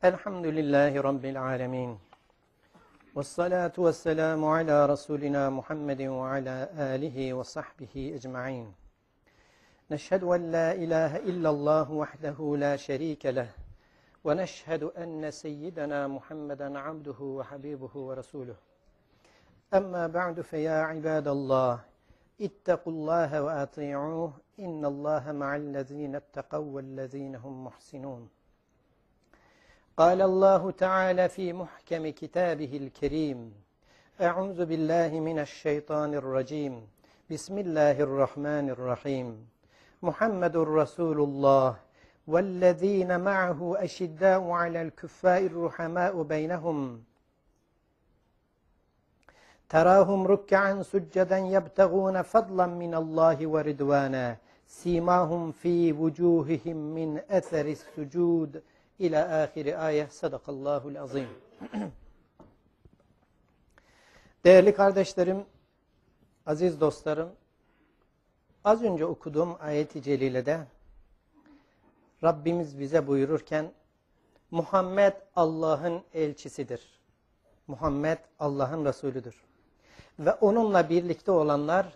Elhamdülillahi Rabbil alemin. Vessalatu vesselamu ala Resulina Muhammedin ve ala alihi ve sahbihi ecma'in. Neşhedü en la ilahe illallah vahdehu la şerike leh. Ve neşhedü enne seyyidena Muhammeden abduhu ve habibuhu ve resuluh. Amma ba'du fe ya ibadallah. İttakullaha ve ati'uh. İnnallaha ma'allezine ettekav vellezine hum muhsinun. قال الله تعالى في محكم كتابه الكريم أعوذ بالله من الشيطان الرجيم بسم الله الرحمن الرحيم محمد رسول الله والذين معه أشداء على الكفار رحماء بينهم تراهم ركعا سجدا يبتغون فضلا من الله ورضوانا سيماهم في وجوههم من أثر السجود İlâ âhiri ayet. Sadakallâhul azîm. Değerli kardeşlerim, aziz dostlarım, az önce okuduğum ayet-i celilede Rabbimiz bize buyururken Muhammed Allah'ın elçisidir. Muhammed Allah'ın Resulüdür. Ve onunla birlikte olanlar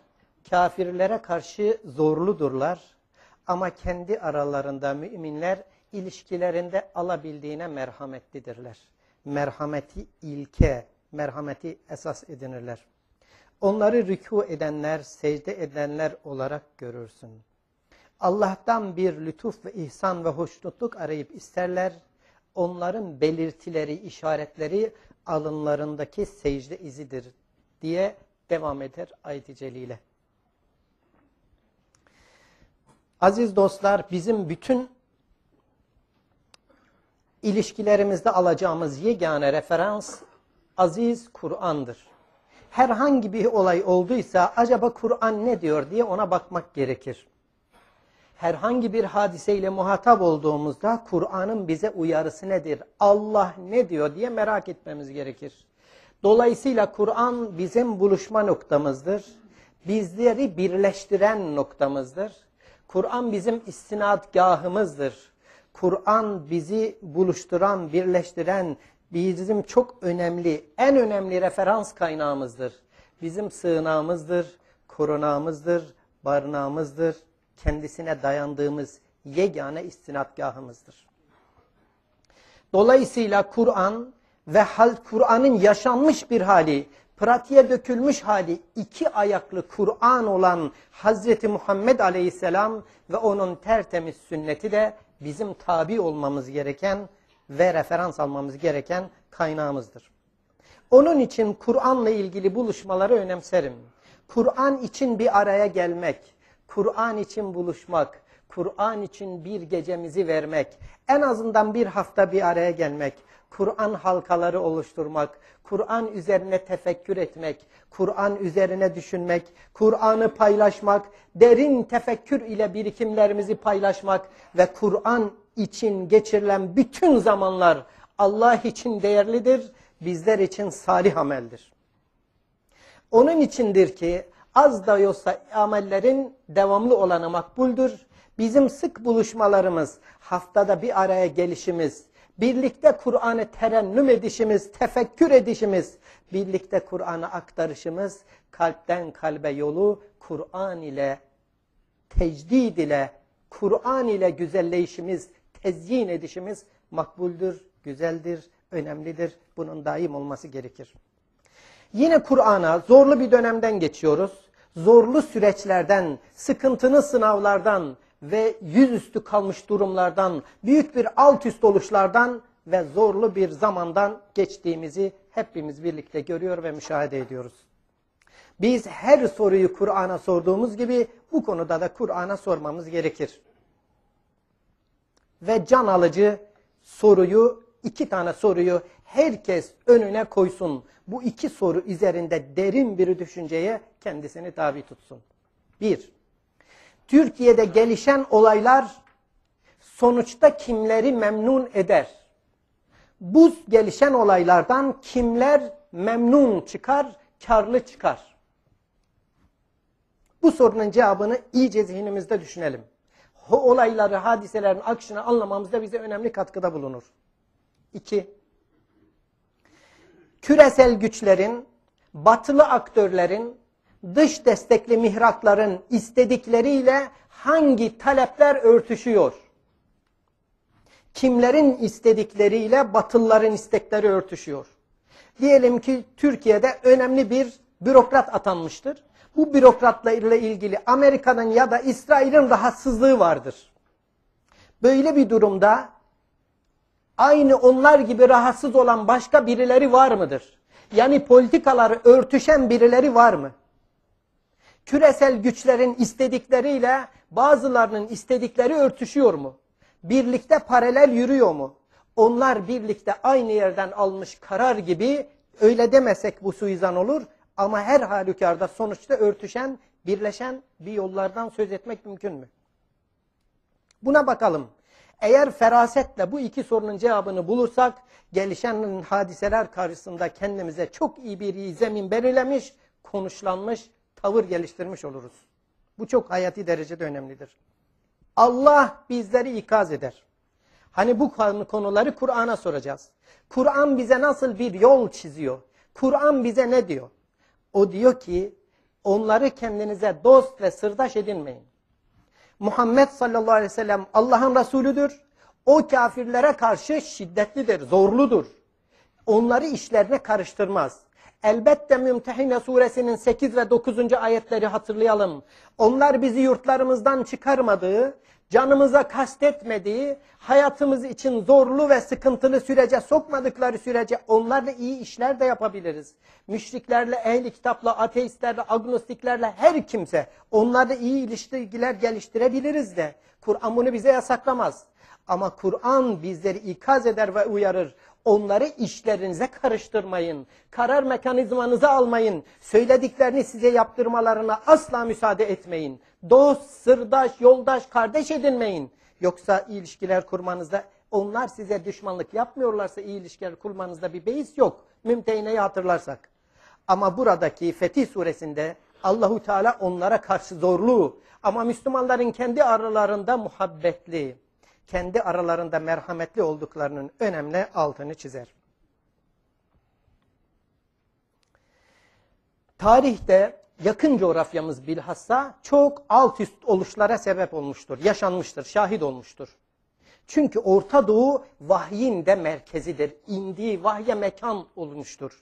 kafirlere karşı zorludurlar ama kendi aralarında müminler ilişkilerinde alabildiğine merhametlidirler. Merhameti ilke, merhameti esas edinirler. Onları rükû edenler, secde edenler olarak görürsün. Allah'tan bir lütuf ve ihsan ve hoşnutluk arayıp isterler. Onların belirtileri, işaretleri alınlarındaki secde izidir diye devam eder ayet-i celile. Aziz dostlar, bizim bütün ilişkilerimizde alacağımız yegane referans aziz Kur'an'dır. Herhangi bir olay olduysa acaba Kur'an ne diyor diye ona bakmak gerekir. Herhangi bir hadiseyle muhatap olduğumuzda Kur'an'ın bize uyarısı nedir? Allah ne diyor diye merak etmemiz gerekir. Dolayısıyla Kur'an bizim buluşma noktamızdır. Bizleri birleştiren noktamızdır. Kur'an bizim istinadgahımızdır. Kur'an bizi buluşturan, birleştiren, bizim çok önemli, en önemli referans kaynağımızdır. Bizim sığınağımızdır, korunağımızdır, barınağımızdır, kendisine dayandığımız yegane istinadgahımızdır. Dolayısıyla Kur'an ve Kur'an'ın yaşanmış bir hali, pratiğe dökülmüş hali, iki ayaklı Kur'an olan Hazreti Muhammed Aleyhisselam ve onun tertemiz sünneti de bizim tabi olmamız gereken ve referans almamız gereken kaynağımızdır. Onun için Kur'an'la ilgili buluşmaları önemserim. Kur'an için bir araya gelmek, Kur'an için buluşmak, Kur'an için bir gecemizi vermek, en azından bir hafta bir araya gelmek, Kur'an halkaları oluşturmak, Kur'an üzerine tefekkür etmek, Kur'an üzerine düşünmek, Kur'an'ı paylaşmak, derin tefekkür ile birikimlerimizi paylaşmak ve Kur'an için geçirilen bütün zamanlar Allah için değerlidir, bizler için salih ameldir. Onun içindir ki az da olsa amellerin devamlı olanı makbuldür. Bizim sık buluşmalarımız, haftada bir araya gelişimiz, birlikte Kur'an'ı terennüm edişimiz, tefekkür edişimiz, birlikte Kur'an'ı aktarışımız, kalpten kalbe yolu Kur'an ile, tecdid ile, Kur'an ile güzelleyişimiz, tezyin edişimiz makbuldür, güzeldir, önemlidir. Bunun daim olması gerekir. Yine Kur'an'a zorlu bir dönemden geçiyoruz. Zorlu süreçlerden, sıkıntılı sınavlardan ve yüzüstü kalmış durumlardan, büyük bir alt üst oluşlardan ve zorlu bir zamandan geçtiğimizi hepimiz birlikte görüyor ve müşahede ediyoruz. Biz her soruyu Kur'an'a sorduğumuz gibi bu konuda da Kur'an'a sormamız gerekir. Ve can alıcı soruyu, iki tane soruyu herkes önüne koysun. Bu iki soru üzerinde derin bir düşünceye kendisini tabi tutsun. 1. Türkiye'de gelişen olaylar sonuçta kimleri memnun eder? Bu gelişen olaylardan kimler memnun çıkar, karlı çıkar? Bu sorunun cevabını iyice zihnimizde düşünelim. O olayları, hadiselerin akışını anlamamızda bize önemli katkıda bulunur. 2. Küresel güçlerin, batılı aktörlerin, dış destekli mihrakların istedikleriyle hangi talepler örtüşüyor? Kimlerin istedikleriyle batılıların istekleri örtüşüyor? Diyelim ki Türkiye'de önemli bir bürokrat atanmıştır. Bu bürokratla ilgili Amerika'nın ya da İsrail'in rahatsızlığı vardır. Böyle bir durumda aynı onlar gibi rahatsız olan başka birileri var mıdır? Yani politikaları örtüşen birileri var mı? Küresel güçlerin istedikleriyle bazılarının istedikleri örtüşüyor mu? Birlikte paralel yürüyor mu? Onlar birlikte aynı yerden almış karar gibi, öyle demesek bu suizan olur ama her halükarda sonuçta örtüşen, birleşen bir yollardan söz etmek mümkün mü? Buna bakalım. Eğer ferasetle bu iki sorunun cevabını bulursak, gelişen hadiseler karşısında kendimize çok iyi bir zemin belirlemiş, konuşlanmış, tavır geliştirmiş oluruz. Bu çok hayati derecede önemlidir. Allah bizleri ikaz eder. Hani bu konuları Kur'an'a soracağız. Kur'an bize nasıl bir yol çiziyor? Kur'an bize ne diyor? O diyor ki, onları kendinize dost ve sırdaş edinmeyin. Muhammed sallallahu aleyhi ve sellem Allah'ın Resulüdür. O kafirlere karşı şiddetlidir, zorludur. Onları işlerine karıştırmaz. Elbette Mümtehine suresinin 8 ve 9. ayetleri hatırlayalım. Onlar bizi yurtlarımızdan çıkarmadığı, canımıza kastetmediği, hayatımız için zorlu ve sıkıntılı sürece sokmadıkları sürece onlarla iyi işler de yapabiliriz. Müşriklerle, ehli kitapla, ateistlerle, agnostiklerle her kimse onlarla iyi ilişkiler geliştirebiliriz de. Kur'an bunu bize yasaklamaz. Ama Kur'an bizleri ikaz eder ve uyarır. Onları işlerinize karıştırmayın. Karar mekanizmanızı almayın. Söylediklerini size yaptırmalarına asla müsaade etmeyin. Dost, sırdaş, yoldaş, kardeş edinmeyin. Yoksa ilişkiler kurmanızda, onlar size düşmanlık yapmıyorlarsa iyi ilişkiler kurmanızda bir beis yok. Mümtehine'yi hatırlarsak. Ama buradaki Fetih suresinde Allahu Teala onlara karşı zorlu ama Müslümanların kendi aralarında muhabbetli, kendi aralarında merhametli olduklarının önemli altını çizer. Tarihte yakın coğrafyamız bilhassa çok alt üst oluşlara sebep olmuştur, yaşanmıştır, şahit olmuştur. Çünkü Orta Doğu vahyin de merkezidir, indiği vahye mekan olmuştur.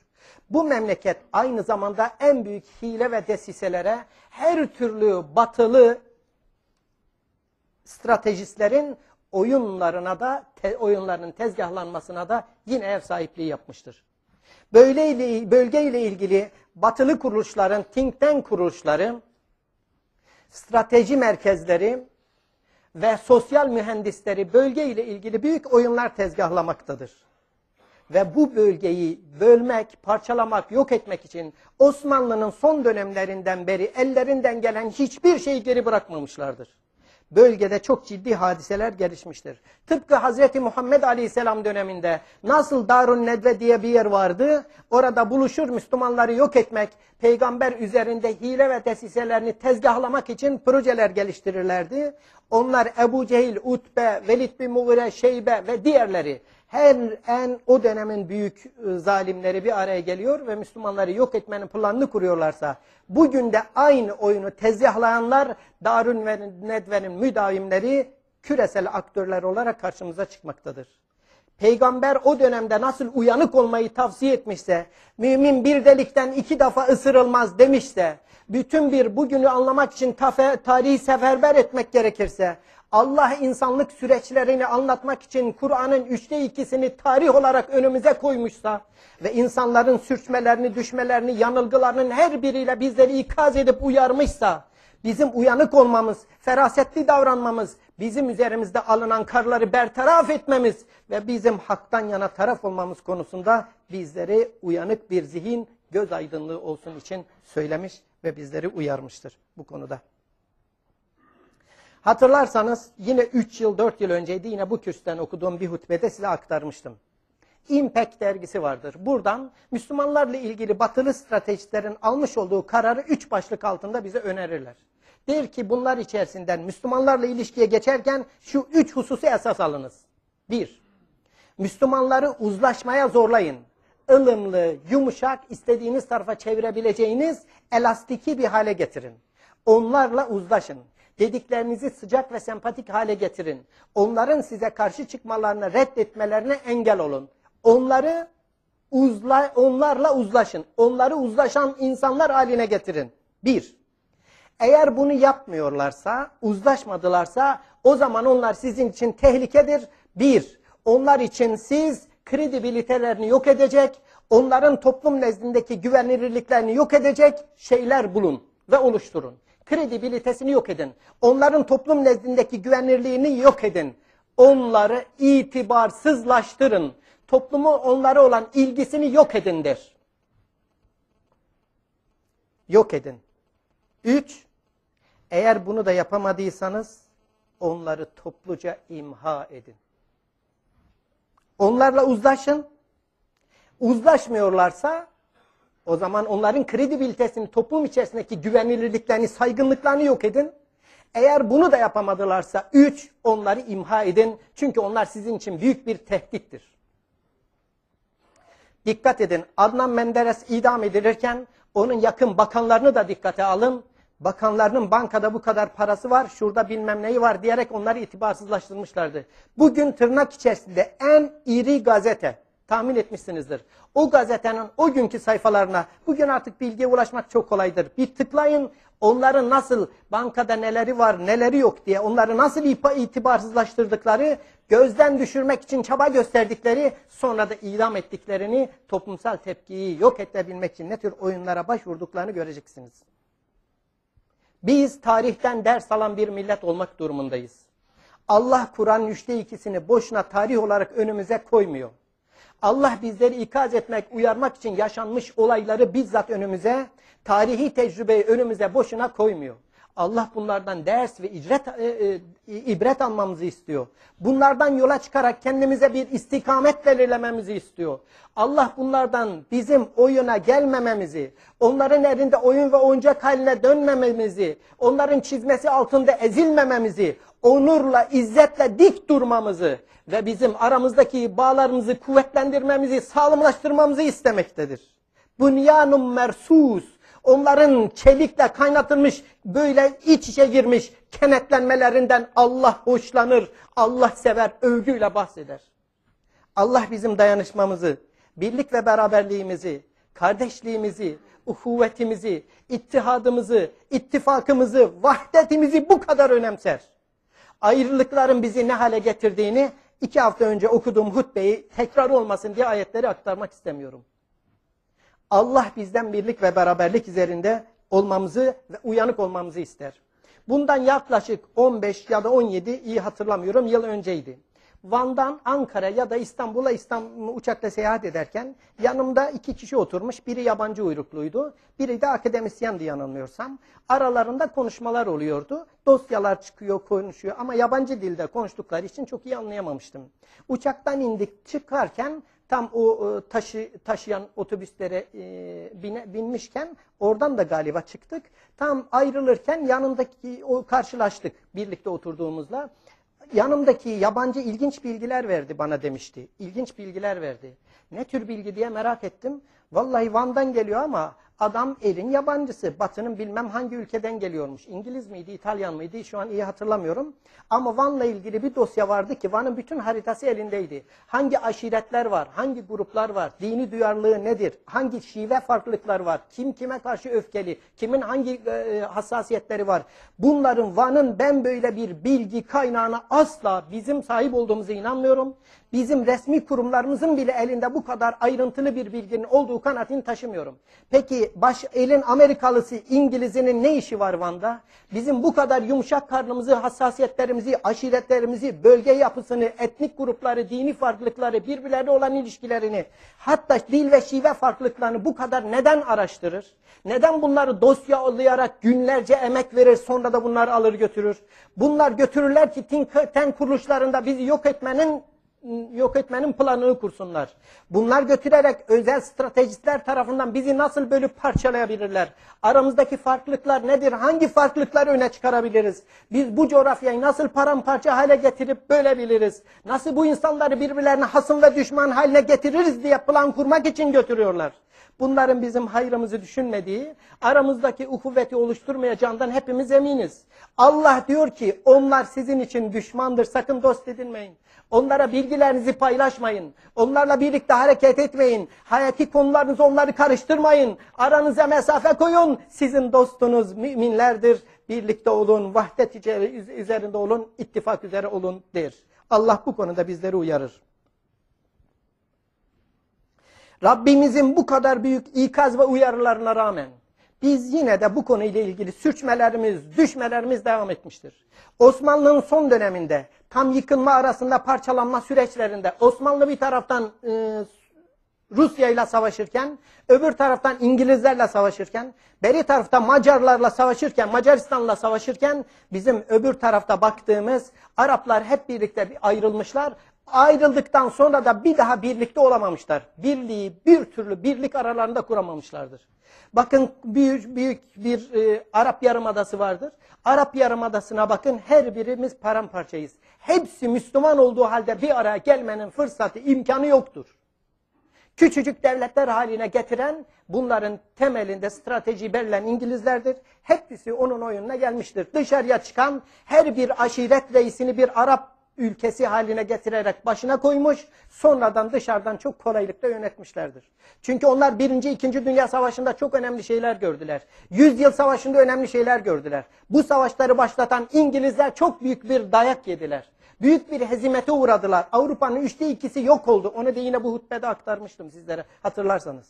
Bu memleket aynı zamanda en büyük hile ve desiselere, her türlü batılı stratejistlerin oyunlarına da, oyunlarının tezgahlanmasına da yine ev sahipliği yapmıştır. Bölgeyle ilgili batılı kuruluşların, think tank kuruluşları, strateji merkezleri ve sosyal mühendisleri bölgeyle ilgili büyük oyunlar tezgahlamaktadır. Ve bu bölgeyi bölmek, parçalamak, yok etmek için Osmanlı'nın son dönemlerinden beri ellerinden gelen hiçbir şeyi geri bırakmamışlardır. Bölgede çok ciddi hadiseler gelişmiştir. Tıpkı Hazreti Muhammed Aleyhisselam döneminde nasıl Darun Nedve diye bir yer vardı, orada buluşur Müslümanları yok etmek, peygamber üzerinde hile ve desiselerini tezgahlamak için projeler geliştirirlerdi. Onlar Ebu Cehil, Utbe, Velid bin Muğire, Şeybe ve diğerleri, her en o dönemin büyük zalimleri bir araya geliyor ve Müslümanları yok etmenin planını kuruyorlarsa, bugün de aynı oyunu tezgahlayanlar Darun Nedve'nin müdavimleri küresel aktörler olarak karşımıza çıkmaktadır. Peygamber o dönemde nasıl uyanık olmayı tavsiye etmişse, mümin bir delikten 2 defa ısırılmaz demişse, bütün bir bugünü anlamak için tarihi seferber etmek gerekirse, Allah insanlık süreçlerini anlatmak için Kur'an'ın 3'te 2'sini tarih olarak önümüze koymuşsa ve insanların sürçmelerini, düşmelerini, yanılgılarının her biriyle bizleri ikaz edip uyarmışsa, bizim uyanık olmamız, ferasetli davranmamız, bizim üzerimizde alınan karları bertaraf etmemiz ve bizim haktan yana taraf olmamız konusunda bizleri uyanık bir zihin, göz aydınlığı olsun için söylemiş ve bizleri uyarmıştır bu konuda. Hatırlarsanız yine 3 yıl 4 yıl önceydi, yine bu kürsüden okuduğum bir hutbede size aktarmıştım. Impact dergisi vardır. Buradan Müslümanlarla ilgili batılı stratejistlerin almış olduğu kararı 3 başlık altında bize önerirler. Der ki bunlar içerisinden Müslümanlarla ilişkiye geçerken şu 3 hususu esas alınız. 1. Müslümanları uzlaşmaya zorlayın. Ilımlı, yumuşak, istediğiniz tarafa çevirebileceğiniz elastiki bir hale getirin. Onlarla uzlaşın. Dediklerinizi sıcak ve sempatik hale getirin. Onların size karşı çıkmalarını, reddetmelerine engel olun. Onları onlarla uzlaşın. Onları uzlaşan insanlar haline getirin. Bir, eğer bunu yapmıyorlarsa, uzlaşmadılarsa o zaman onlar sizin için tehlikedir. Bir, onlar için siz kredibilitelerini yok edecek, onların toplum nezdindeki güvenilirliklerini yok edecek şeyler bulun ve oluşturun. Kredibilitesini yok edin. Onların toplum nezdindeki güvenilirliğini yok edin. Onları itibarsızlaştırın. Toplumu onlara olan ilgisini yok edin der. Yok edin. 3. Eğer bunu da yapamadıysanız onları topluca imha edin. Onlarla uzlaşın. Uzlaşmıyorlarsa o zaman onların kredibilitesini, toplum içerisindeki güvenilirliklerini, saygınlıklarını yok edin. Eğer bunu da yapamadılarsa 3. Onları imha edin. Çünkü onlar sizin için büyük bir tehdittir. Dikkat edin, Adnan Menderes idam edilirken onun yakın bakanlarını da dikkate alın. Bakanlarının bankada bu kadar parası var, şurada bilmem neyi var diyerek onları itibarsızlaştırmışlardı. Bugün tırnak içerisinde en iri gazete, tahmin etmişsinizdir. O gazetenin o günkü sayfalarına, bugün artık bilgiye ulaşmak çok kolaydır. Bir tıklayın, onların nasıl bankada neleri var, neleri yok diye onları nasıl itibarsızlaştırdıkları, gözden düşürmek için çaba gösterdikleri, sonra da idam ettiklerini, toplumsal tepkiyi yok edebilmek için ne tür oyunlara başvurduklarını göreceksiniz. Biz tarihten ders alan bir millet olmak durumundayız. Allah Kur'an'ın 2/3'ini boşuna tarih olarak önümüze koymuyor. Allah bizleri ikaz etmek, uyarmak için yaşanmış olayları bizzat önümüze, tarihi tecrübeyi önümüze boşuna koymuyor. Allah bunlardan ders ve ibret almamızı istiyor. Bunlardan yola çıkarak kendimize bir istikamet belirlememizi istiyor. Allah bunlardan bizim oyuna gelmememizi, onların elinde oyun ve oyuncak haline dönmememizi, onların çizmesi altında ezilmememizi, onurla, izzetle dik durmamızı ve bizim aramızdaki bağlarımızı kuvvetlendirmemizi, sağlamlaştırmamızı istemektedir. Bunyanun mersus, onların çelikle kaynatılmış, böyle iç içe girmiş kenetlenmelerinden Allah hoşlanır, Allah sever, övgüyle bahseder. Allah bizim dayanışmamızı, birlik ve beraberliğimizi, kardeşliğimizi, uhuvvetimizi, ittihadımızı, ittifakımızı, vahdetimizi bu kadar önemser. Ayrılıkların bizi ne hale getirdiğini 2 hafta önce okuduğum hutbeyi tekrar olmasın diye ayetleri aktarmak istemiyorum. Allah bizden birlik ve beraberlik üzerinde olmamızı ve uyanık olmamızı ister. Bundan yaklaşık 15 ya da 17 iyi hatırlamıyorum yıl önceydi. Van'dan Ankara ya da İstanbul'a uçakla seyahat ederken yanımda 2 kişi oturmuş. Biri yabancı uyrukluydu, biri de akademisyendi yanılmıyorsam. Aralarında konuşmalar oluyordu. Dosyalar çıkıyor, konuşuyor ama yabancı dilde konuştukları için çok iyi anlayamamıştım. Uçaktan indik çıkarken tam o taşıyan otobüslere binmişken oradan da galiba çıktık. Tam ayrılırken yanındaki o karşılaştık birlikte oturduğumuzla. Yanımdaki yabancı ilginç bilgiler verdi bana demişti. İlginç bilgiler verdi. Ne tür bilgi diye merak ettim. Vallahi Van'dan geliyor ama adam elin yabancısı. Batı'nın bilmem hangi ülkeden geliyormuş. İngiliz miydi, İtalyan mıydı şu an iyi hatırlamıyorum. Ama Van'la ilgili bir dosya vardı ki Van'ın bütün haritası elindeydi. Hangi aşiretler var, hangi gruplar var, dini duyarlılığı nedir, hangi şive farklılıklar var, kim kime karşı öfkeli, kimin hangi hassasiyetleri var. Bunların Van'ın ben böyle bir bilgi kaynağına asla bizim sahip olduğumuza inanmıyorum. Bizim resmi kurumlarımızın bile elinde bu kadar ayrıntılı bir bilginin olduğu kanaatini taşımıyorum. Peki elin Amerikalısı, İngilizinin ne işi var Van'da? Bizim bu kadar yumuşak karnımızı, hassasiyetlerimizi, aşiretlerimizi, bölge yapısını, etnik grupları, dini farklılıkları, birbirlerine olan ilişkilerini, hatta dil ve şive farklılıklarını bu kadar neden araştırır? Neden bunları dosyalayarak günlerce emek verir, sonra da bunları alır götürür? Bunlar götürürler ki think tank kuruluşlarında bizi yok etmenin yok etmenin planını kursunlar. Bunlar götürerek özel stratejistler tarafından bizi nasıl bölüp parçalayabilirler? Aramızdaki farklılıklar nedir? Hangi farklılıkları öne çıkarabiliriz? Biz bu coğrafyayı nasıl paramparça hale getirip bölebiliriz? Nasıl bu insanları birbirlerine hasım ve düşman haline getiririz diye plan kurmak için götürüyorlar. Bunların bizim hayrımızı düşünmediği, aramızdaki uhuvveti oluşturmayacağından hepimiz eminiz. Allah diyor ki onlar sizin için düşmandır, sakın dost edinmeyin. Onlara bilgilerinizi paylaşmayın. Onlarla birlikte hareket etmeyin. Hayati konularınızı onları karıştırmayın. Aranıza mesafe koyun. Sizin dostunuz müminlerdir. Birlikte olun, vahdet üzerinde olun, ittifak üzere olun der. Allah bu konuda bizleri uyarır. Rabbimizin bu kadar büyük ikaz ve uyarılarına rağmen biz yine de bu konuyla ilgili sürçmelerimiz, düşmelerimiz devam etmiştir. Osmanlı'nın son döneminde tam yıkılma arasında parçalanma süreçlerinde Osmanlı bir taraftan Rusya ile savaşırken, öbür taraftan İngilizlerle savaşırken, beri tarafta Macarlarla savaşırken, Macaristan'la savaşırken bizim öbür tarafta baktığımız Araplar hep birlikte bir ayrılmışlar. Ayrıldıktan sonra da bir daha birlikte olamamışlar. Birliği bir türlü birlik aralarında kuramamışlardır. Bakın büyük bir Arap Yarımadası vardır. Arap Yarımadası'na bakın, her birimiz paramparçayız. Hepsi Müslüman olduğu halde bir araya gelmenin fırsatı, imkanı yoktur. Küçücük devletler haline getiren, bunların temelinde strateji belirleyen İngilizlerdir. Hepsi onun oyununa gelmiştir. Dışarıya çıkan her bir aşiret reisini bir Arap ülkesi haline getirerek başına koymuş, sonradan dışarıdan çok kolaylıkla yönetmişlerdir. Çünkü onlar 1. 2. Dünya Savaşı'nda çok önemli şeyler gördüler. Yüzyıl Savaşı'nda önemli şeyler gördüler. Bu savaşları başlatan İngilizler çok büyük bir dayak yediler. Büyük bir hezimete uğradılar. Avrupa'nın 3'te 2'si yok oldu. Onu da yine bu hutbede aktarmıştım sizlere, hatırlarsanız.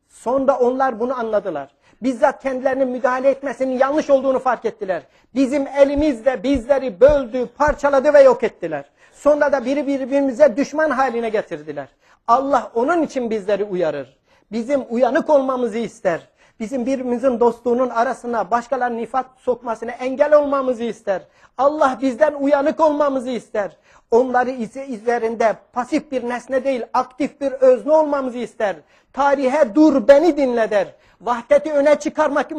Sonra onlar bunu anladılar. Bizzat kendilerinin müdahale etmesinin yanlış olduğunu fark ettiler. Bizim elimizle bizleri böldü, parçaladı ve yok ettiler. Sonra da biri birbirimize düşman haline getirdiler. Allah onun için bizleri uyarır. Bizim uyanık olmamızı ister. Bizim birbirimizin dostluğunun arasına başkalarının nifak sokmasına engel olmamızı ister. Allah bizden uyanık olmamızı ister. Onları üzerinde pasif bir nesne değil, aktif bir özne olmamızı ister. Tarihe dur beni dinle der. Vahdeti öne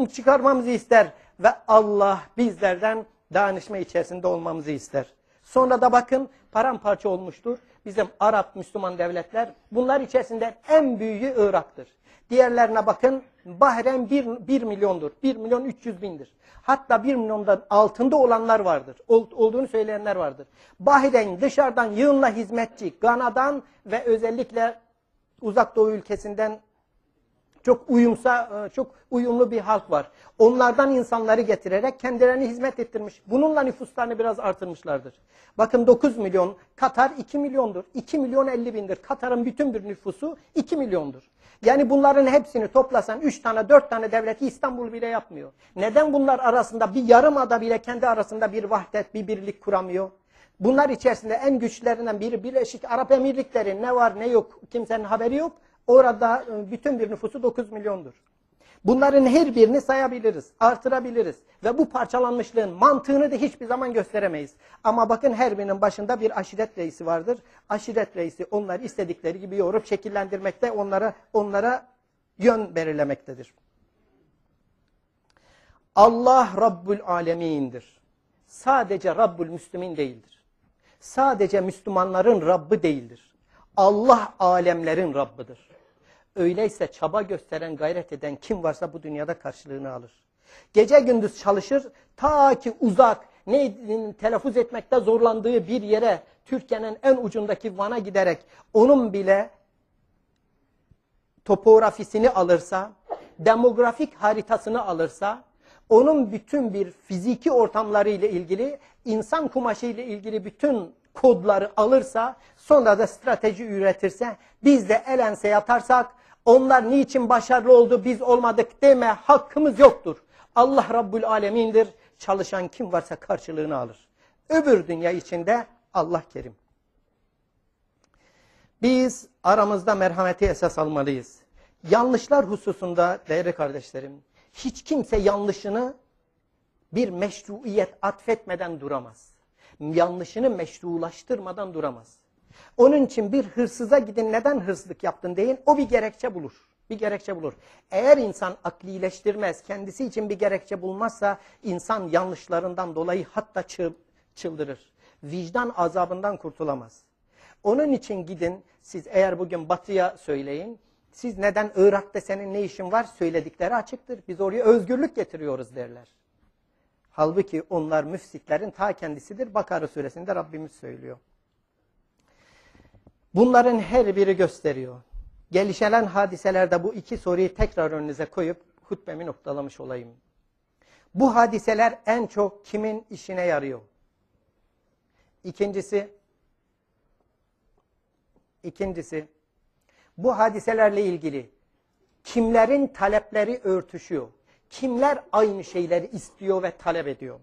çıkarmamızı ister. Ve Allah bizlerden dayanışma içerisinde olmamızı ister. Sonra da bakın paramparça olmuştur. Bizim Arap Müslüman devletler, bunlar içerisinde en büyüğü Irak'tır. Diğerlerine bakın, Bahreyn 1 milyondur. 1 milyon 300 bindir. Hatta 1 milyondan altında olanlar vardır. Olduğunu söyleyenler vardır. Bahreyn dışarıdan yığınla hizmetçi, Gana'dan ve özellikle Uzak Doğu ülkesinden çok uyumlu bir halk var. Onlardan insanları getirerek kendilerine hizmet ettirmiş. Bununla nüfuslarını biraz artırmışlardır. Bakın 9 milyon, Katar 2 milyondur. 2 milyon 50 bindir. Katar'ın bütün bir nüfusu 2 milyondur. Yani bunların hepsini toplasan 3 tane 4 tane devleti İstanbul bile yapmıyor. Neden bunlar arasında bir yarımada bile kendi arasında bir vahdet, bir birlik kuramıyor? Bunlar içerisinde en güçlerinden biri Birleşik Arap Emirlikleri, ne var ne yok kimsenin haberi yok. Orada bütün bir nüfusu 9 milyondur. Bunların her birini sayabiliriz, artırabiliriz. Ve bu parçalanmışlığın mantığını da hiçbir zaman gösteremeyiz. Ama bakın her birinin başında bir aşiret reisi vardır. Aşiret reisi onları istedikleri gibi yoğurup şekillendirmekte, onlara yön belirlemektedir. Allah Rabbül Alemin'dir. Sadece Rabbül Müslümin değildir. Sadece Müslümanların Rabbi değildir. Allah alemlerin Rabbidir. Öyleyse çaba gösteren, gayret eden kim varsa bu dünyada karşılığını alır. Gece gündüz çalışır, ta ki uzak, ne telaffuz etmekte zorlandığı bir yere, Türkiye'nin en ucundaki Van'a giderek onun bile topografisini alırsa, demografik haritasını alırsa, onun bütün bir fiziki ortamları ile ilgili, insan kumaşı ile ilgili bütün kodları alırsa, sonra da strateji üretirse, biz de el ense yatarsak, onlar niçin başarılı oldu biz olmadık deme hakkımız yoktur. Allah Rabbül Alemin'dir. Çalışan kim varsa karşılığını alır. Öbür dünya içinde Allah kerim. Biz aramızda merhameti esas almalıyız. Yanlışlar hususunda değerli kardeşlerim, hiç kimse yanlışını bir meşruiyet atfetmeden duramaz. Yanlışını meşrulaştırmadan duramaz. Onun için bir hırsıza gidin, neden hırsızlık yaptın deyin, o bir gerekçe bulur. Bir gerekçe bulur. Eğer insan aklileştirmez, kendisi için bir gerekçe bulmazsa insan yanlışlarından dolayı hatta çıldırır. Vicdan azabından kurtulamaz. Onun için gidin, siz eğer bugün Batı'ya söyleyin, siz neden Irak'ta senin ne işin var söyledikleri açıktır. Biz oraya özgürlük getiriyoruz derler. Halbuki onlar müfsitlerin ta kendisidir. Bakara suresinde Rabbimiz söylüyor. Bunların her biri gösteriyor. Gelişen hadiselerde bu iki soruyu tekrar önünüze koyup hutbemi noktalamış olayım. Bu hadiseler en çok kimin işine yarıyor? İkincisi, bu hadiselerle ilgili kimlerin talepleri örtüşüyor? Kimler aynı şeyleri istiyor ve talep ediyor?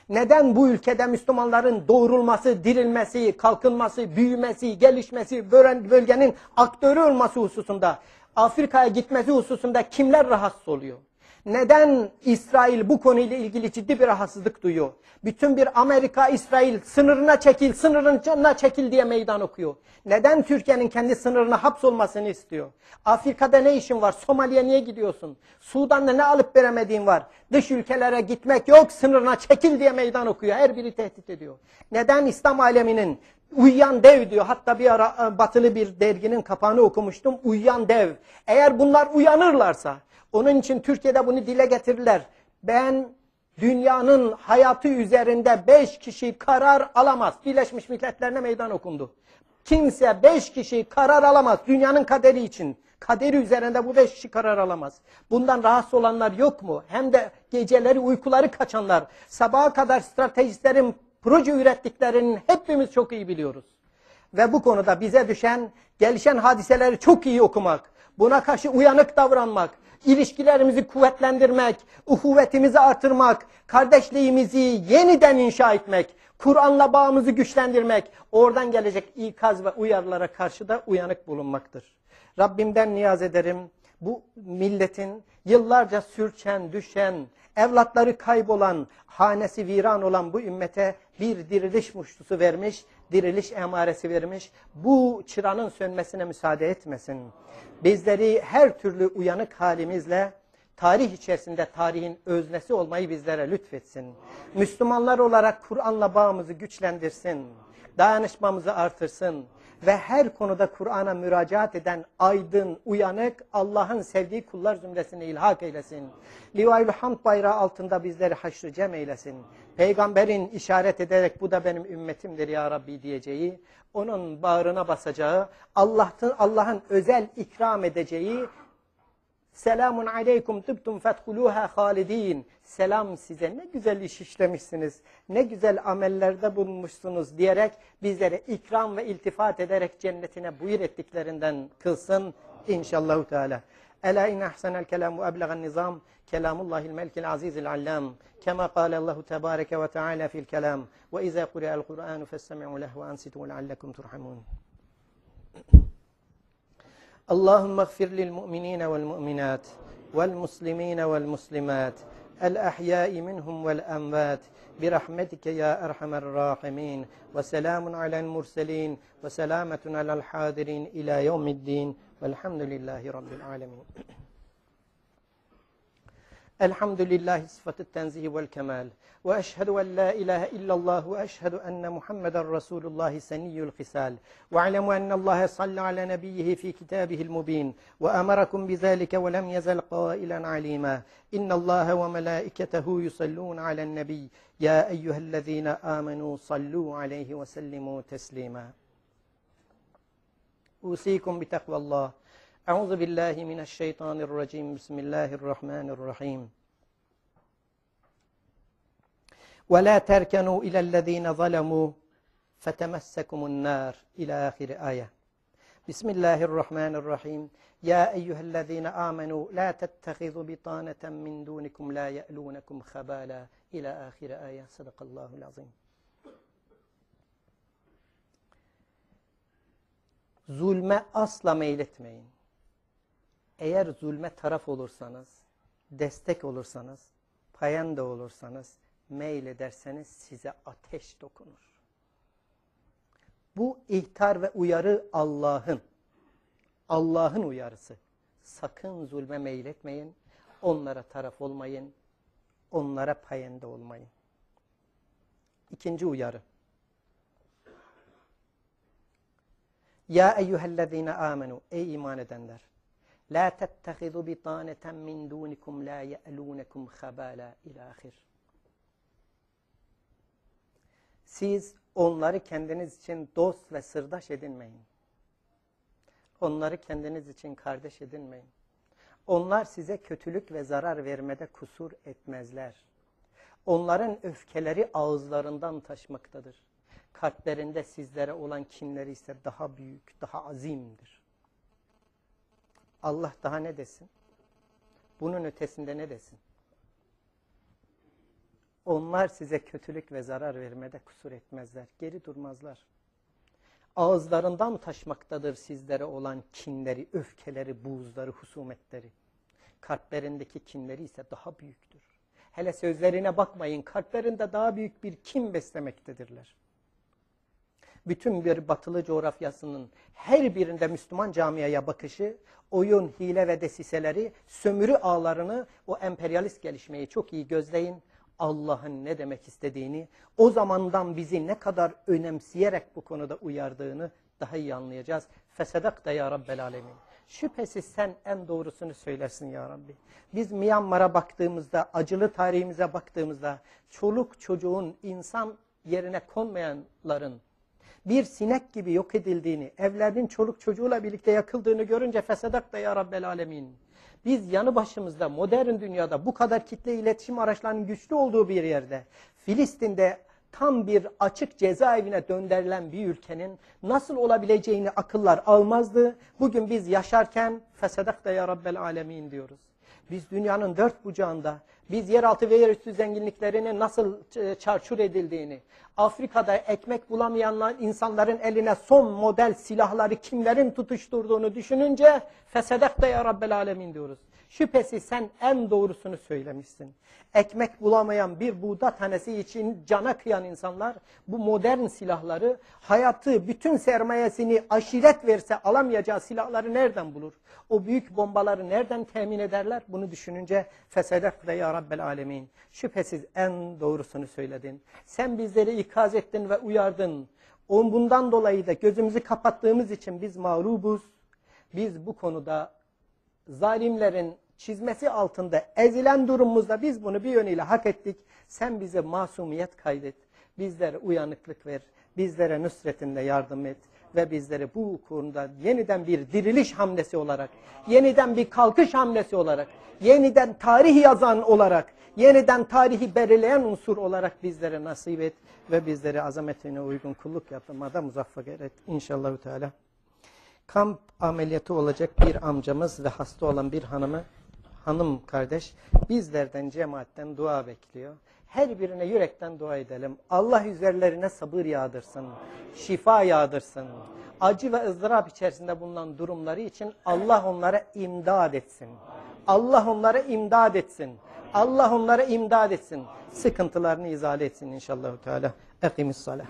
Neden bu ülkede Müslümanların doğrulması, dirilmesi, kalkınması, büyümesi, gelişmesi, bölgenin aktörü olması hususunda, Afrika'ya gitmesi hususunda kimler rahatsız oluyor? Neden İsrail bu konuyla ilgili ciddi bir rahatsızlık duyuyor? Bütün bir Amerika, İsrail sınırına çekil, sınırına çekil diye meydan okuyor. Neden Türkiye'nin kendi sınırına hapsolmasını istiyor? Afrika'da ne işin var? Somali'ye niye gidiyorsun? Sudan'da ne alıp veremediğin var? Dış ülkelere gitmek yok, sınırına çekil diye meydan okuyor. Her biri tehdit ediyor. Neden İslam aleminin uyuyan dev diyor. Hatta bir ara batılı bir derginin kapağını okumuştum. Uyuyan dev. Eğer bunlar uyanırlarsa, onun için Türkiye'de bunu dile getirirler. Ben dünyanın hayatı üzerinde 5 kişi karar alamaz. Birleşmiş Milletler'ne meydan okundu. Kimse 5 kişi karar alamaz. Dünyanın kaderi için. Kaderi üzerinde bu 5 kişi karar alamaz. Bundan rahatsız olanlar yok mu? Hem de geceleri uykuları kaçanlar, sabaha kadar stratejistlerin proje ürettiklerinin hepimiz çok iyi biliyoruz. Ve bu konuda bize düşen gelişen hadiseleri çok iyi okumak, buna karşı uyanık davranmak, ilişkilerimizi kuvvetlendirmek, uhuvvetimizi artırmak, kardeşliğimizi yeniden inşa etmek, Kur'an'la bağımızı güçlendirmek, oradan gelecek ikaz ve uyarılara karşı da uyanık bulunmaktır. Rabbimden niyaz ederim, bu milletin yıllarca sürçen, düşen, evlatları kaybolan, hanesi viran olan bu ümmete bir diriliş muştusu vermiş, diriliş emaresi vermiş, bu çıranın sönmesine müsaade etmesin. Bizleri her türlü uyanık halimizle tarih içerisinde tarihin öznesi olmayı bizlere lütfetsin. Müslümanlar olarak Kur'an'la bağımızı güçlendirsin, dayanışmamızı artırsın ve her konuda Kur'an'a müracaat eden aydın, uyanık, Allah'ın sevdiği kullar zümresine ilhak eylesin. Livaül Hamd bayrağı altında bizleri haşr-ı cem eylesin. Peygamberin işaret ederek bu da benim ümmetimdir ya Rabbi diyeceği, onun bağrına basacağı, Allah'ın özel ikram edeceği, selamun aleykum tıbtum fedhuluha halidin. Selam size, ne güzel iş işlemişsiniz, ne güzel amellerde bulunmuşsunuz diyerek bizlere ikram ve iltifat ederek cennetine buyur ettiklerinden kılsın inşallahu teala. Ela in ahsenel kelam ve eblegan nizam kelamullahil melikil azizil allam kema kâle Allahu tebâreke ve teâlâ fil kelam ve izâ kuri'el Kur'ânu festemi'û lehu ve ansitû leallekum turhamûn. اللهم اغفر للمؤمنين والمؤمنات والمسلمين والمسلمات الأحياء منهم والأموات برحمتك يا أرحم الراحمين وسلام على المرسلين وسلامة على الحاضرين إلى يوم الدين والحمد لله رب العالمين. الحمد لله صفة التنزيه والكمال وأشهد أن لا إله إلا الله وأشهد أن محمدا رسول الله سني الخصال. واعلموا أن الله صلى على نبيه في كتابه المبين وأمركم بذلك ولم يزل قائلا عليما إن الله وملائكته يصلون على النبي يا أيها الذين آمنوا صلوا عليه وسلموا تسليما. أوصيكم بتقوى الله. أعوذ بالله من الشيطان الرجيم. بسم الله الرحمن الرحيم. ولا تركنوا إلى الذين ظلموا فتمسكم النار إلى آخر آية. بسم الله الرحمن الرحيم. يا أيها الذين آمنوا لا تتخذوا بطانة من دونكم لا يألونكم خبالا إلى آخر آية. صدق الله العظيم. Zulme asla meyletmeyin. Eğer zulme taraf olursanız, destek olursanız, payanda olursanız, meylederseniz size ateş dokunur. Bu ihtar ve uyarı Allah'ın. Allah'ın uyarısı. Sakın zulme meyletmeyin, onlara taraf olmayın, onlara payende olmayın. İkinci uyarı. Ya eyyühellezine amenu, ey iman edenler. La tettehizu bitaneten min dunikum la ye'lunekum habala ilahir. Siz onları kendiniz için dost ve sırdaş edinmeyin. Onları kendiniz için kardeş edinmeyin. Onlar size kötülük ve zarar vermede kusur etmezler. Onların öfkeleri ağızlarından taşmaktadır. Kalplerinde sizlere olan kinleri ise daha büyük, daha azimdir. Allah daha ne desin? Bunun ötesinde ne desin? Onlar size kötülük ve zarar vermede kusur etmezler, geri durmazlar. Ağızlarından taşmaktadır sizlere olan kinleri, öfkeleri, buğzları, husumetleri. Kalplerindeki kinleri ise daha büyüktür. Hele sözlerine bakmayın, kalplerinde daha büyük bir kin beslemektedirler. Bütün bir batılı coğrafyasının her birinde Müslüman camiaya bakışı, oyun, hile ve desiseleri, sömürü ağlarını, o emperyalist gelişmeyi çok iyi gözleyin. Allah'ın ne demek istediğini, o zamandan bizi ne kadar önemseyerek bu konuda uyardığını daha iyi anlayacağız. Fesedakte ya Rabbel alemin. Şüphesiz sen en doğrusunu söylersin ya Rabbi. Biz Myanmar'a baktığımızda, acılı tarihimize baktığımızda, çoluk çocuğun insan yerine konmayanların bir sinek gibi yok edildiğini, evlerinin çoluk çocuğuyla birlikte yakıldığını görünce fesedakte ya Rabbel alemin. Biz yanı başımızda modern dünyada bu kadar kitle iletişim araçlarının güçlü olduğu bir yerde, Filistin'de tam bir açık cezaevine döndürülen bir ülkenin nasıl olabileceğini akıllar almazdı. Bugün biz yaşarken fesedakte ya Rabbel alemin diyoruz. Biz dünyanın dört bucağında, biz yeraltı ve yerüstü zenginliklerinin nasıl çarçur edildiğini, Afrika'da ekmek bulamayan insanların eline son model silahları kimlerin tutuşturduğunu düşününce fesedakte ya Rabbel alemin diyoruz. Şüphesiz sen en doğrusunu söylemişsin. Ekmek bulamayan bir buğda tanesi için cana kıyan insanlar bu modern silahları, hayatı, bütün sermayesini aşiret verse alamayacağı silahları nereden bulur? O büyük bombaları nereden temin ederler? Bunu düşününce fesedakte ya Rabbel alemin. Şüphesiz en doğrusunu söyledin. Sen bizleri ikaz ettin ve uyardın. Bundan dolayı da gözümüzü kapattığımız için biz mağrubuz. Biz bu konuda zalimlerin çizmesi altında ezilen durumumuzda biz bunu bir yönüyle hak ettik. Sen bize masumiyet kaydet. Bizlere uyanıklık ver. Bizlere nusretinde yardım et. Ve bizlere bu konuda yeniden bir diriliş hamlesi olarak, yeniden bir kalkış hamlesi olarak, yeniden tarih yazan olarak, yeniden tarihi belirleyen unsur olarak bizlere nasip et. Ve bizlere azametine uygun kulluk yapmada muzaffer et. İnşallah Teala. Kamp ameliyatı olacak bir amcamız ve hasta olan bir hanım kardeş bizlerden, cemaatten dua bekliyor. Her birine yürekten dua edelim. Allah üzerlerine sabır yağdırsın, şifa yağdırsın. Acı ve ızdırap içerisinde bulunan durumları için Allah onlara imdad etsin. Allah onlara imdad etsin. Allah onlara imdad etsin. Sıkıntılarını izale etsin inşallah. Teala. Ekimis salah.